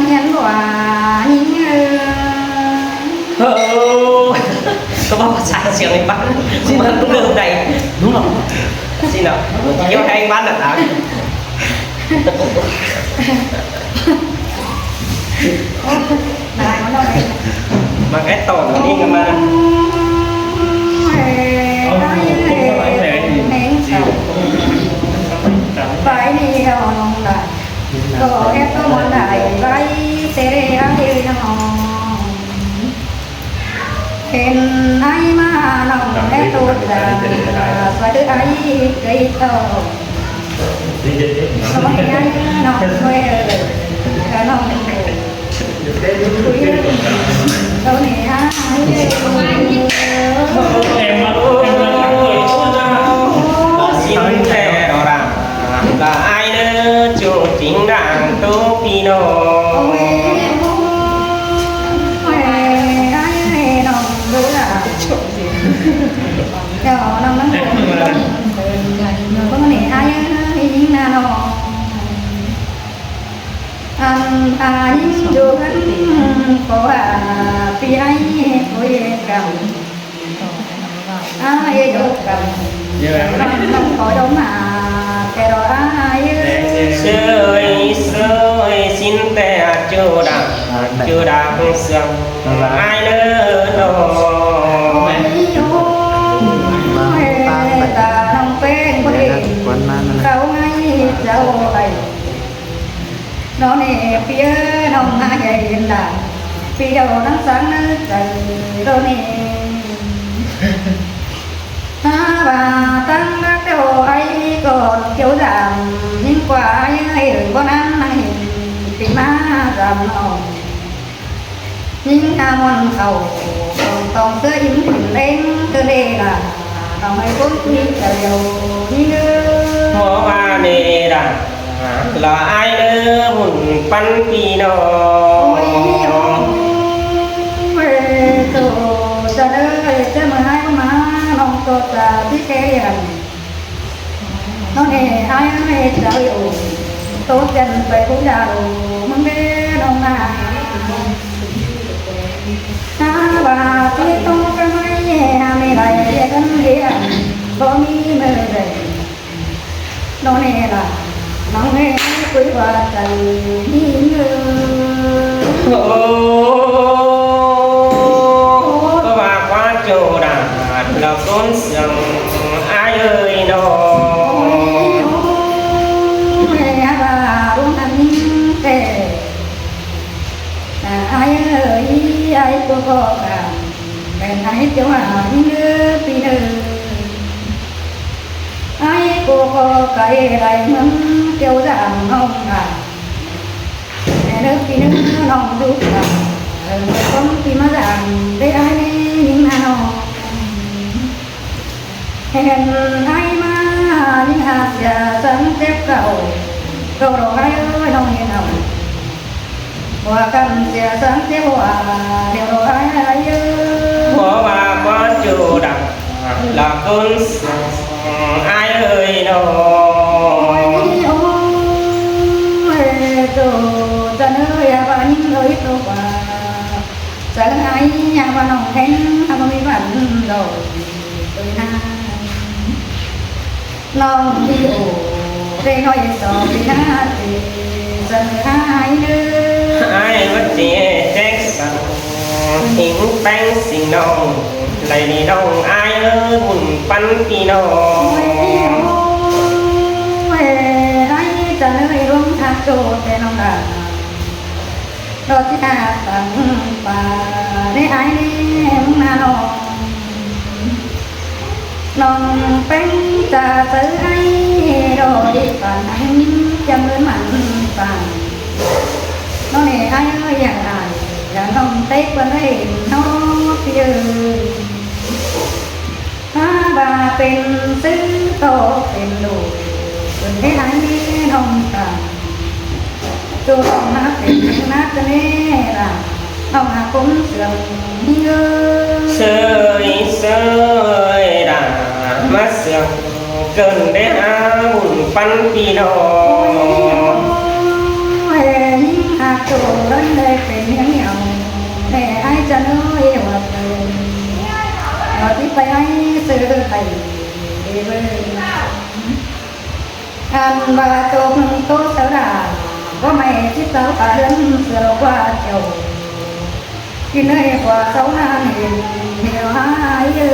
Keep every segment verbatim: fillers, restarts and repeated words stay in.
Hiến của những, ờ, Ơ, có bao giờ sướng đến bác? Xin lỗi, không được đẩy. Đúng rồi. Xin lỗi. Yêu hay bác là tao. Mà cái tổ đi mà. Phải đi đâu không lại? Có ép có món đại vai tê rê ai nó. Hên ai mà nó ép tốt ra, và thứ ai cái tao. Nó mong ai nó quê, nó mong. Xin thề đó là, là ai nữa chủ chính đảng tu pi nô. Ăn à những dù gắn có à pi ai có ye cảm. À ye dấu cảm. Lòng lòng có dấu mà kẻ đó à ye. Sơi sơi xin tè chủ đảng chủ đảng sương ai lơ nô. Ôi, ôi, ta lòng quen với sau ngay sau ấy. Nó nè, pía nông hai dạy yên là, pía đầu nắng sáng nắng trời, nó nè. Há, và tăng bác đầu ấy còn kéo giảm, nhưng qua ấy, ấy, con ăn này, thì má giảm lòng. Nhưng à, mòn khẩu, còn tòng sơ im thỉnh lên, cơ lê là, lòng ấy cũng đi trở đều, nhưng ơ. Hô ba nê đà, là ai nơ hùn pắn pi nô. Ôi, ôi, ôi, tổ, ta nơ, ta mà hai má, lòng tổ, ta tí kê đi hẳn. Nó nè, ai nơ, ta ơi, ôi, tổ, chân, phải cũng đà, ôi, mừng đê, lòng nà. Ta bà, tí, tổ, cái máy, nè, hà, mê, đài, đè, cân, đè, hẳn, có mi, mơ, đài. Nó nè là, nó nghe quấy qua tần đi ngơ. Ơ, ơ, bà quá châu đà, là con sương ai ơi nó. Ôi, ôi, ôi, bà, đúng là mình kể. À, ai ơi, ai cô có cả, bèn ai châu à, đi ngơ, đi ngơ. Ai cô có cái đài mắm kéo giảm hông à. Nè nước pi nước nông đúc à. Ờ, con pi má giảm để ai nè những nào. Hên ai má những hạt xìa sẵn chép cầu. Cầu đồ ai ơi nông hiền hồng. Hua căn sia sáng tiếp hua, điều đó ai ai ư. Hua ba qua chủ đẳng, là con sương ai ơi nó. Ôi, ôi, tổ, ta nơi, à, ba những ơi tổ ba. Sáng ai, nhà ba nòng thánh, à, ba mi bản đồ, tôi na. Nông đi ổ, tê nói so đi na tê, dân ai nơ. Ai bất chế chết sẵn, hính bánh sinh nông, lấy đi nông ai ơ, bùn bắn đi nông. Ôi, ôi, ai ta nơi rung thác trô tê nông đà. Đọt chả tặng bà, để ai nêm na nông. Nông peng ta tớ ai, đo đi phản ánh, chăm ơn mặn phản. Nó nè ai ơi, ya ai, ya nông tết quan hệ, nó phiêu. Há ba pên sư tô pên đủ, pên thế ai nông phản. Tô nông há pên nát nê ra, nông há cũng sương ngơ. Sơi sơi đà, má sương cơn đế á bùn pắn pi nô. Ôi, ôi, ôi, há tô đô Tỉ pay ai sư thảy đi bơ. Ăn ꞌva tô ꞌmưng tô sáư đa, báu ꞌmạy ꞌchí sáư pá ꞌhướn sia lo ꞌquá chảu. Kin ơi ꞌquá sáư ꞌnặn hin ꞌnịu ꞌhại ư.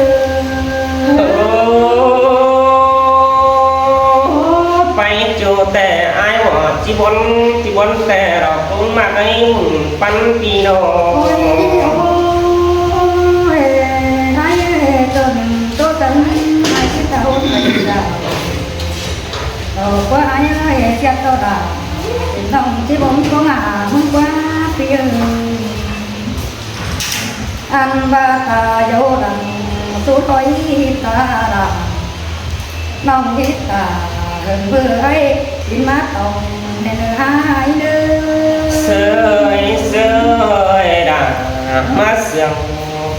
Pay ꞌchu ꞌtẹ ai ꞌva ꞌchí bón, ꞌchí bón ꞌtẹ lo ꞌcốn ꞌmặc ai ꞌmắn ꞌpi ꞌnọng. Ôi, ôi, ai ơi, tô ꞌmưng tô sáư ꞌnặn ai ꞌchí sáư pay đa. Lo ꞌquá ai ơi, siat tô đa. Tin ꞌnọng ꞌchí bón ꞌcốn ꞌmặc ꞌmắn ꞌquá ꞌpi ơi. Ăn ꞌva ta dô lăng su ꞌtoi ta đa. ꞌNọng ꞌhịt ta hơng bơ ai kin ꞌmá tỏng ꞌnị ꞌnớ ꞌhại ꞌnớ. Sơi, sơi đa, ꞌmá siêng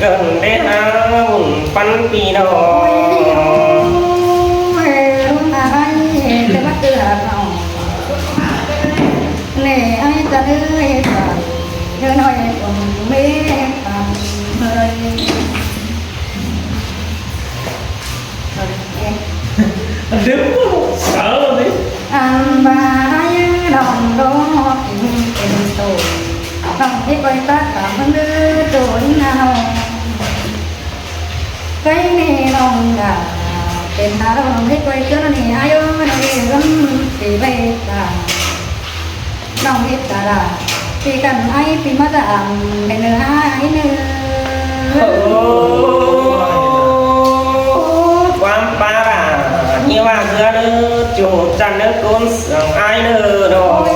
cơn đé há ꞌmắn ꞌpi ꞌnọng. Ôi, ôi, ôi, ai, ꞌchớ ꞌmá tư hạk ꞌnọng. ꞌNị ai ta ơi, ta ơi, ꞌnọi ꞌcốn mết ta ơi. Đứt sao đi. Ăn ꞌva ai ꞌnọng đó kin kin tô. ꞌNọng ꞌhịt ꞌquay ta ta ꞌmắn ꞌnớ tô ꞌnị ꞌnọng. Cái ꞌnị ꞌnọng đa, pên ta ꞌnọng ꞌhịt ꞌquay ꞌchớ ꞌnị ai ơi, ꞌnọng ꞌhịt ꞌquay ta. ꞌNọng ꞌhịt ta đa, ꞌpi căn ai ꞌpi ꞌmá đa ăn, pên ꞌnớ ꞌhại ꞌnớ. Ôi, ꞌquám pá đa, ꞌnị ꞌva ꞌdứa ꞌnớ, ꞌchu chăn ꞌnớ ꞌcốn siêng ai ꞌnớ ꞌnọng. Ôi,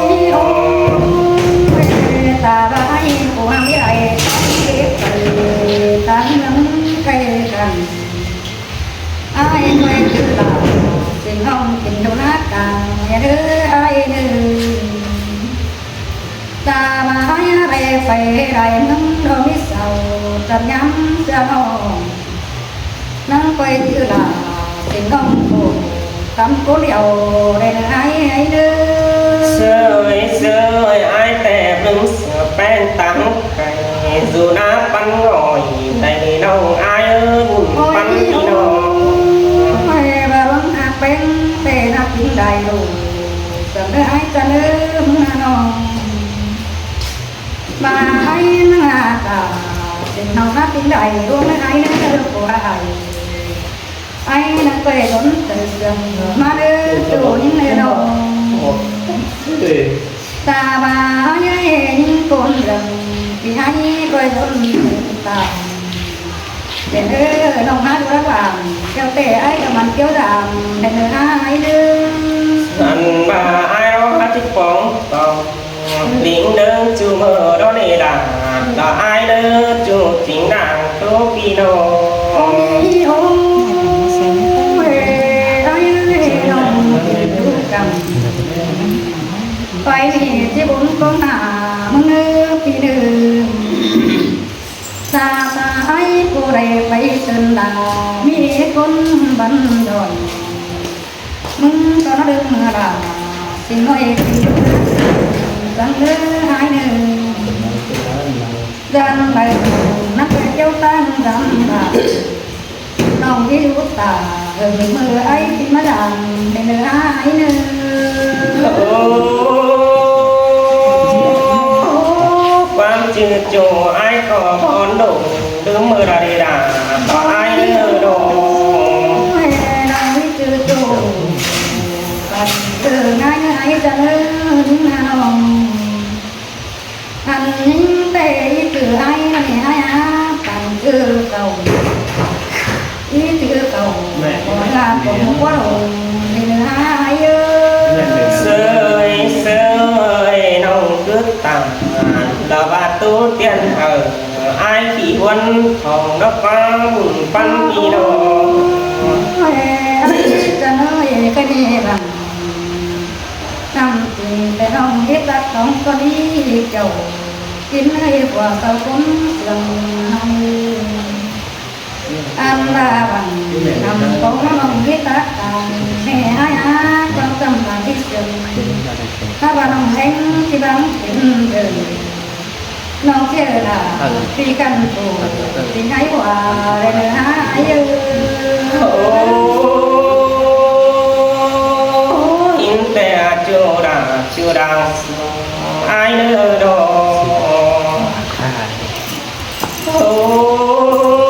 ôi, ta ꞌva ai, ꞌcốn ꞌmắn ꞌnị ai, ta ꞌnị ꞌnặn cái căn. Ai ꞌquay ꞌchư đa, kin ꞌnọng kin tô ꞌnạ căn, ꞌnị ꞌnớ ai ꞌnớ. Ta ꞌva ai ꞌva pay pay đảy ꞌnưng đo ꞌmí sau, chăn nhắm sia ꞌnọng. ꞌNăng ꞌquay ꞌchư đa, kin ꞌnọng tô, tăm ꞌcốn điêu, đảy ꞌnớ ai ai ꞌnớ. Sơi, sơi, ai ꞌtẹ ꞌpứng sia ꞌpéng tắng. Khay ꞌdụ ꞌná pắn ꞌnọi, đảy ꞌnọng ai ới ꞌmắn ꞌpi ꞌnọng. Ôi, ꞌva ꞌluống ꞌhặc ꞌpéng, ꞌtẹ ꞌnạp kin đảy ꞌlụk, chăn ơi ai chăn ơi ꞌmắn ꞌnọng. ꞌVa ai ꞌnăng ꞌhặc ta, kin ꞌnọng ꞌnạp kin đảy ꞌlụk ꞌnớ ai ꞌnớ ꞌlụk ꞌquá ai. Ai ꞌnăng ꞌquay ꞌdốn tơ siêng ꞌmá ꞌnớ tô ꞌnhính ꞌnớ ꞌnọng. Ta ꞌva ai ꞌnhính ꞌcốn răng, ꞌpi ai ꞌquay ꞌdốn tơ ta. Pên ꞌnớ ꞌnọng ꞌhặc ꞌlụk ꞌváng, ꞌkiêu ꞌtẹ ai ꞌcọ mẳn ꞌkiêu dam, pên ꞌnớ ai ꞌnớ. Ăn ꞌva ai ꞌlụk ꞌhặc ꞌchí póng tỏng. Lính đớng ꞌchu mơ đó ꞌnị đa, đa ai ꞌnớ ꞌchu chính đảng tô ꞌpi ꞌnọng. Ôi, ôi, ai ơi, ꞌnọng kin ꞌchu căn. Pay ꞌnị ꞌchí bón ꞌcốn ꞌnạ ꞌmắn ꞌnớ ꞌpi ꞌnớ. Sa ta ai ꞌcú đảy pay tơn đa, ꞌmí ꞌcốn băn đon. ꞌMứng ꞌcọ nó đơng đa, kin ꞌnọi kin chăn ꞌnớ ai ꞌnớ. Dăm đảy ꞌnặn ꞌtẹ ꞌkiêu ꞌtáng dăm đa. ꞌNọng ꞌhí ꞌlụk ta, hơng ꞌmự ai kin ꞌmá dăm, pên ꞌnớ ai ꞌnớ. Ơ, ꞌquám ꞌchư ꞌchu ai ꞌcọ bón đổ, tứ ꞌmự đa đi đa, ꞌcọ ai ꞌnớ đổ. Ôi, ꞌnọng ꞌhí ꞌchư ꞌchu, păn ꞌchư ꞌngai ꞌnớ ai chăn ꞌnớ ꞌnọng. Ăn ꞌnhính ꞌtẹ ꞌí ꞌchư ai ꞌnặn ꞌnị ai á, păn ꞌchư khảu. Ꞌí ꞌchư khảu, ꞌcọ ꞌnạ ꞌcọ ꞌmú ꞌquá đổ, pên ꞌnớ ai ơ. Sơi, sơi, ꞌnọng cứ tẳng, lỏ ꞌva tu tiên hảư, ai khỉ huấn, khong nó ꞌquá, păn đi đổ. Ôi, ai chăn ơi, cái đi bằng. Năm kin ꞌtẹ ꞌnọng ꞌhịt ꞌtặc tỏng ꞌcốn đi chảu, kin ơi ꞌquá sau ꞌcốn siêng ꞌnọng. Ăn ꞌva bằng năm tỏng ꞌnọng ꞌhịt ꞌtặc tỏng, ꞌmẹ ai á, ꞌquám chăm ꞌva đi siêng. ꞌTá ꞌva ꞌnọng ꞌhéng ꞌchí bang kin đơng. ꞌNọng ꞌchưa ꞌnạ, pi căn phủ, ꞌpi ꞌhại ꞌhọa, ꞌlẹo ꞌnớ hả, ꞌhại ư. Ôi, ꞌhịn ꞌtẹ ꞌchu đa, ꞌchu đa, ải ꞌnớ đo. Ôi,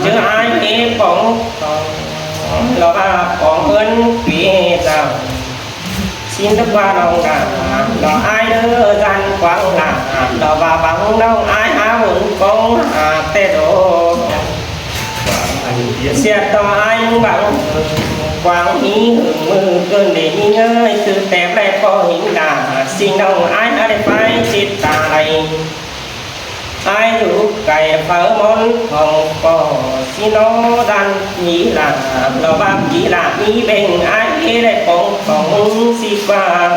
ꞌchư ải ꞌhế póng, ꞌlọ ꞌva póng ꞌhướn pi dao. ꞌSịn tốc ꞌva ꞌnọng đa, ꞌlọ ải ꞌnớ ꞌdan quảng đa, ꞌlọ ꞌva băng ꞌnọng ải hả bun cong hả ꞌtẹ đo. ꞌSịa ꞌto ải băng quảng hí hưng ꞌmự ꞌcợn đé ꞌnhính ơi, ꞌtứ ꞌtẹ ꞌlẹ ꞌpo ꞌhịn đa, ꞌsịn ꞌnọng ải hả đảy ꞌphái chết ta đảy. Ải dú cai phaư ꞌmón khong ꞌpo, ꞌsịn ꞌnọng ꞌdan ꞌmí lả, ꞌlọ ꞌva ꞌmí lả ꞌmí beng, ải ꞌhế đảy póng khong ꞌsịn ꞌquá.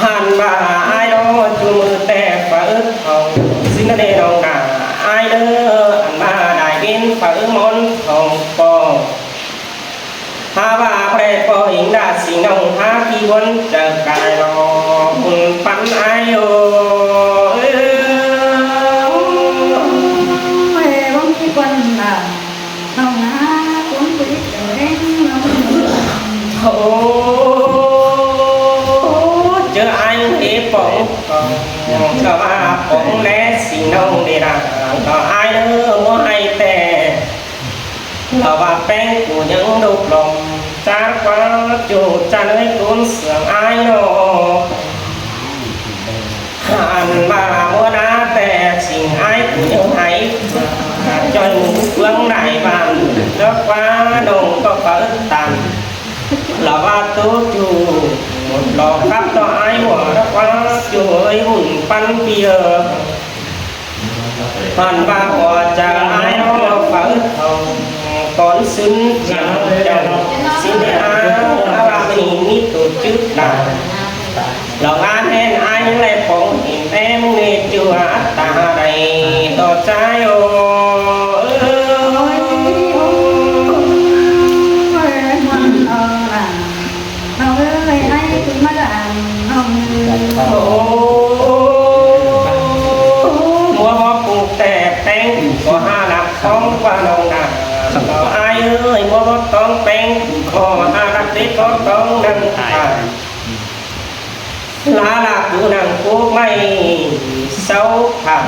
Hăn ꞌva ải ꞌnớ ꞌchu ꞌmự ꞌtẹ phaư khong, ꞌsịn ꞌnớ đé ꞌnọng đa, ải ꞌnớ ꞌnặn ꞌva đảy bến phaư ꞌmón khong ꞌpo. Hả ꞌva ꞌpẹ ꞌpo ꞌhịn đa ꞌsịn ꞌnọng hả ꞌpi ꞌhuôn chaư cai lo, ꞌmự păn ải ꞌnớ. Ôi, báu ꞌmí ꞌquán ꞌnạ, ꞌnọng hả, ꞌcốn báu đảy chaư ꞌlẹng ꞌnọng. Ôi, ꞌchư ải ꞌhế póng, ꞌcọ ꞌva póng ꞌlé ꞌsịn ꞌnọng đé đa, ꞌlọ ải ꞌnớ ꞌmưa ꞌhại ꞌtẹ. ꞌLọ ꞌva ꞌpéng cu ꞌnhắng độc lòng, chả ꞌquá ꞌchu chả ꞌnới ꞌcốn sương ải ꞌnớ. Hăn ꞌva ꞌmưa ꞌná ꞌtẹ ꞌsịn ải cu ꞌnhắng ꞌhại, ꞌchoi mú ꞌpứng đảy ꞌvan, ꞌlẹo ꞌquá ꞌnọng ꞌcọ phaư tăn. ꞌLọ ꞌva ꞌtố ꞌchu, ꞌlọ khắp ꞌto ải ꞌmưa, ꞌlẹo ꞌquá ꞌchu ơi, ꞌmự păn ꞌpi ơ. Hăn ꞌva ꞌhua chaư ải ꞌnớ phaư khong, cón ꞌsứn chiêng chảu, ꞌsịn đé hả, ꞌva ꞌmí ꞌmí tổ chức đa. ꞌLọ ꞌngán ꞌhẹn ải ꞌnhắng ꞌlẹ póng ꞌhịn ꞌtẹ ꞌmự ꞌnị ꞌchu ꞌva ta đảy ꞌto ꞌchái ơ. Ôi, ôi, ôi, ôi, ôi, ôi. ꞌNọng ơi, ải ꞌpứng ꞌmá dản ꞌnọng ơi. Ôi, ꞌmưa báu pú ꞌtẹ ꞌpéng ꞌcọ hả lắp tóng ꞌquá ꞌnọng đa. Ải ơi, ꞌmưa báu tóng ꞌpéng ꞌcọ hả lắp đé báu tóng ꞌnặn ta. Lả lả cứ nẳng cốc ꞌmạy sáu thả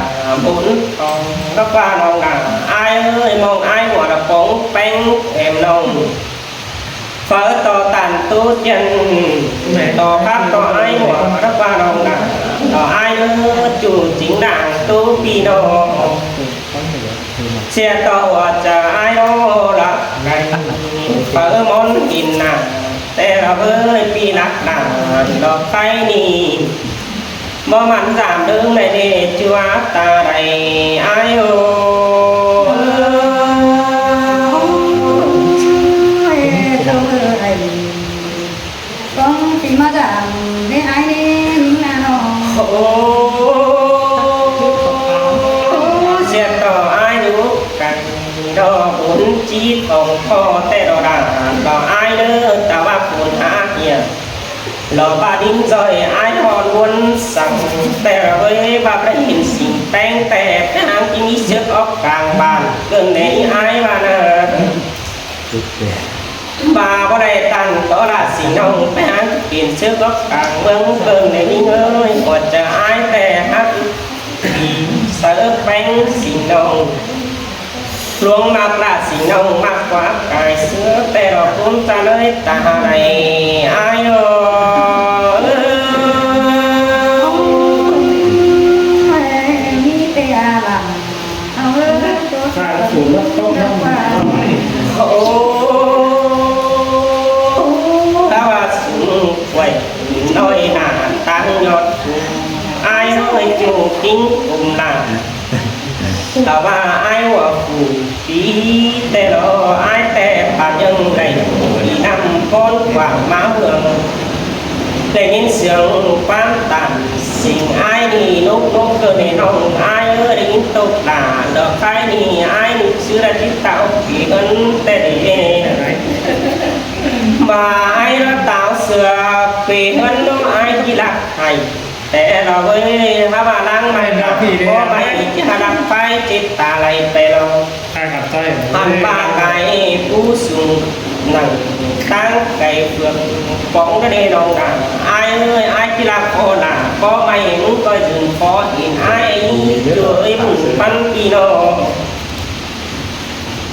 bốn tóng ꞌlẹo ꞌquá ꞌnọng đa. Ải ơi, ꞌmóng ải ꞌmưa đa póng ꞌpéng êm ꞌnọng. Phaư ꞌto tản tu tiên, ꞌto khắp ꞌto ải ꞌmưa ꞌlẹo ꞌquá ꞌnọng đa. ꞌTo ải ꞌnớ ꞌchu chính đảng tu ꞌpi ꞌnọng. ꞌSịa ꞌto ꞌhua chaư ải ꞌnớ lả cai, phaư ꞌmón ꞌhịn ꞌnạ, ꞌtẹ ꞌlạ ꞌvới ꞌpi lắc đa, ꞌlọ khay ꞌnị. ꞌMá mẳn dản ꞌlớng đảy đé ꞌchu ꞌva ta đảy ải ơ. Ôi, ôi, ôi. Cóng ꞌpi ꞌmá dản đé ải đé ꞌnhính ꞌnạ ꞌnọ. Ôi, ꞌsịa ꞌto ải dú cai đo bún ꞌchí tông ꞌpo ꞌtẹ đo đa, ꞌto ải ꞌnớ ta ꞌva phôn hả ꞌnhá. ꞌLọ ꞌva đin ꞌdội ải ꞌhọn ꞌmuôn săng ꞌtẹ ꞌva ꞌvới ꞌva ꞌpẹ ꞌhịn sing ꞌpéng ꞌtẹ ꞌpẹ ꞌháng ꞌchí ꞌmí sước ók cang bản ꞌcợn đé ꞌnị ải ꞌva ꞌnớ. ꞌVa báu đảy tăn tó lả sing ꞌnọng ꞌpẹ ꞌháng ꞌchí pên sước ók cang ꞌmướng ꞌcợn đé ꞌnị ꞌngới. ꞌHua chaư ải ꞌtẹ hák ꞌpi saư ꞌpéng sing ꞌnọng. ꞌLuống ꞌmặc lả sing ꞌnọng ꞌmặc ꞌquá cai ꞌsứa ꞌtẹ ꞌlọ ꞌcốn ta ꞌnới ta đảy ải ơ. ꞌMí ꞌtẹ lả ꞌnọng ơi, ꞌtố sạ sủn lắp tốc ꞌnọng. Ôi, ta ꞌva sung quay ꞌnọi nả táng ꞌnhọt ải ơi, ꞌchu kính cúm lả. Ta ꞌva ải ꞌva phủ pí ꞌtẹ ꞌlọ ải ꞌtẹ pà ꞌnhắng đảy đi năm ꞌcốn quảng ꞌmá ꞌmướng. Đảy ꞌnghín sương ꞌquám tản sing ải ꞌnị nốc nốc ꞌcợn đé ꞌnọng ải ơi, đảy ꞌnghín tốc lả đỏ khái ꞌnị ải ꞌnị ꞌsứ đa ꞌchí táo pí ꞌhướn ꞌtẹ đi. ꞌVa ải ꞌlọ táo sửa pí ꞌhướn ꞌnọ ải ꞌchí lắc hảy. Ơi, hả bà lăng mày, bố mày, chứ hả lăng phải chết ta lại phải lo. Hẳn bà cái phú sung nặng tăng cái phượng bóng cái đê đồng đà. Ai ơi, ai chỉ là khó là, bố mày muốn coi dừng khó in ai, trời ơi, mừng bắn đi nó.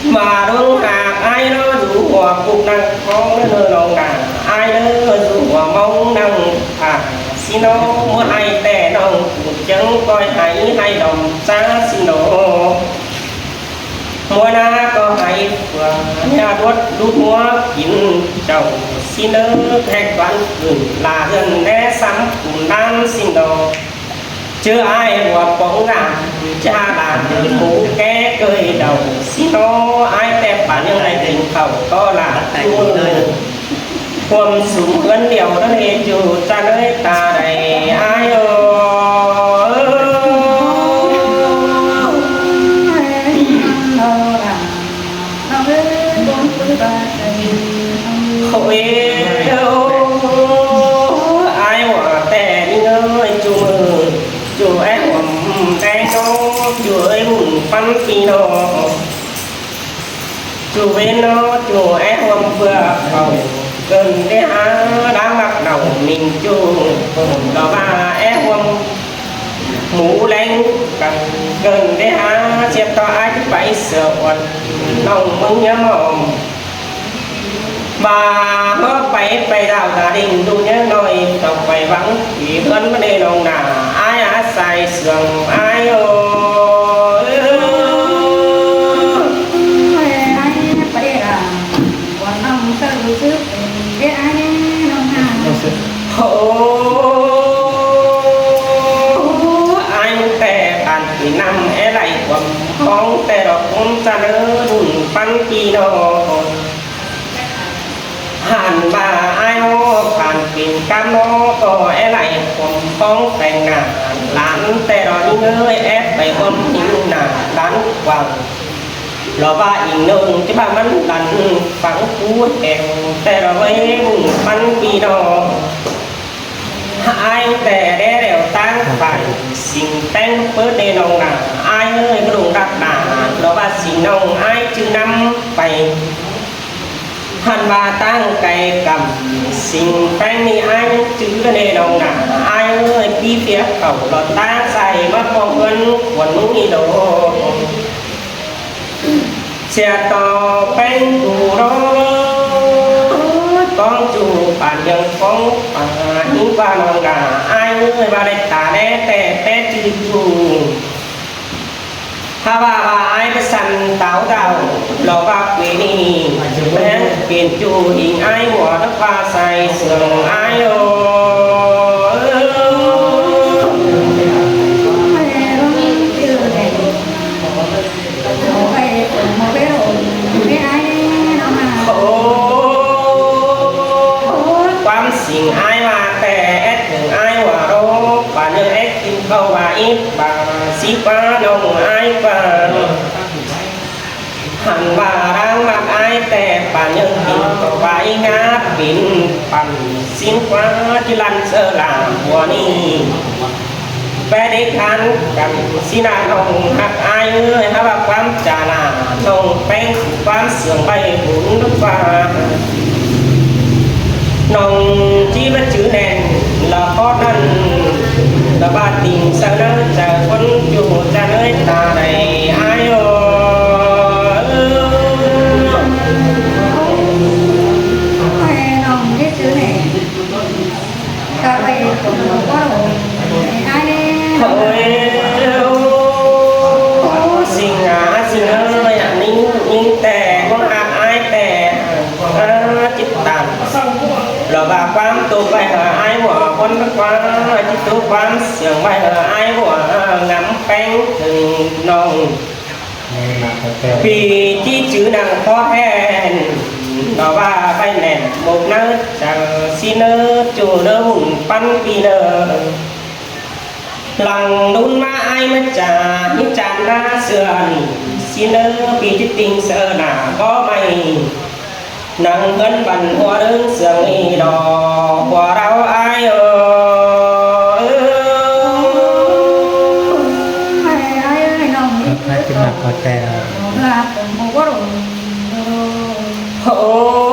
Mà đúng hạc ai nó rủ hòa phục năng con nó nơ lòng đà, ai nó rủ hòa mong năng à, xin nó muốn ai tè nó cũng chẳng coi hãy hay lòng xa xin nó. Mua na có hãy vừa nhà đuốt đút mua kín chồng xin nó thẹn toán gửi là dân né sắm cùng nan xin nó. Chứ ai hua bóng ngả, cha là đứa mũ ké cơi đầu. Xin nó ai tép bản nhân này tình khẩu có là tại vì nơi. Huôm súng ướn điều đó thì dù cha nơi ta đầy ai ơ. Hội ai hua tè đi ngơi chùa. Chùa em hua tè nó, chùa em hua pắn pì nó. Chùa bên nó, chùa em hua bưa khẩu. Gần cái há đá mặt đầu mình chùa. Đó mà em hua mũ lén. Gần cái há xếp to ai chứ phải sửa quần. Nông mứng nhớ mỏng. Và hứa phải phải đào gia đình đu nhớ nôi tộc phải vắng thì hơn vấn đề lòng nà ai á sai sương ai ô. Ai phải là còn lòng sơ hư sức để ai lòng nà. Ô, anh tè bàn thì năm é lại quần không tè đó cũng ta đỡ đùn pắn kỳ đó. Hẳn bà ai ô phản kín cam nó có é lại quần không phải ngả lán tè đó những người ép phải ôm những ngả lán quảng. Lo ba in nông chứ ba mắn lăn phẳng phú hẻo tè đó với bùn pắn kỳ đó. Ai tè đé đèo tang phải sing peng pớ đê nông nà. Ai ơi, cái đồng đạp đà, nó ba sing nông ai chứ năm phải. Hẳn ba tang cái cầm sing peng ni ai chứ cái đê nông nà. Ai ơi, đi phía khẩu lo tang sai mà phong vân quần nghi đồ. Xe to peng tu đó, con chu bản nhân con, à, những ba lòng đà, ai ơi, ba đây ta đé tè pé chư chu. Ha ba ba ai ba săn táo đào, lo ba quê ni, pé biển chu hình ai mùa đất ba sai sương ai ô. Ôi, quán sing ai mà tè ép thử ai hòa đô, bà nhân ép kinh khâu bà ít bà sĩ quá nông ai bà. Hẳn bà đang mặc ai tè bà nhân kinh khâu bà ít ngáp kín bà sĩ quá chứ lăn sơ là mùa ni. Pé đế khán cắm xí nạ nông hắc ai ơi, há bạc quán trà nạ nông pén quán sương bay bún nước pha. Nông chí bất chứ nèn là có năn, là ba tình sao nắng trời quân chủ cha nơi ta đầy ai ơi. Nông cái chữ này. Thôi, ô, sing à, sing ơi, à, nín, nín tè, con hạt ai tè, à, chít tàn. Lo ba quán tu quay hờ ai mùa, con quán, chít tu quán, sương quay hờ ai mùa, à, ngắm peng, ừ, nông. Vì chí chứ năng khó hẹn, đó ba bay nèn, một nắng, chàng xin ơ, chủ nơ, hùng pắn vì nơ. Lòng đun má ai má chà, như chàn na sườn, xin ơ, vì chứ tình sơ nà, có mày. Năng hớn bắn hoa đơn sương y đỏ, hoa rau ai ơ. ꞌO,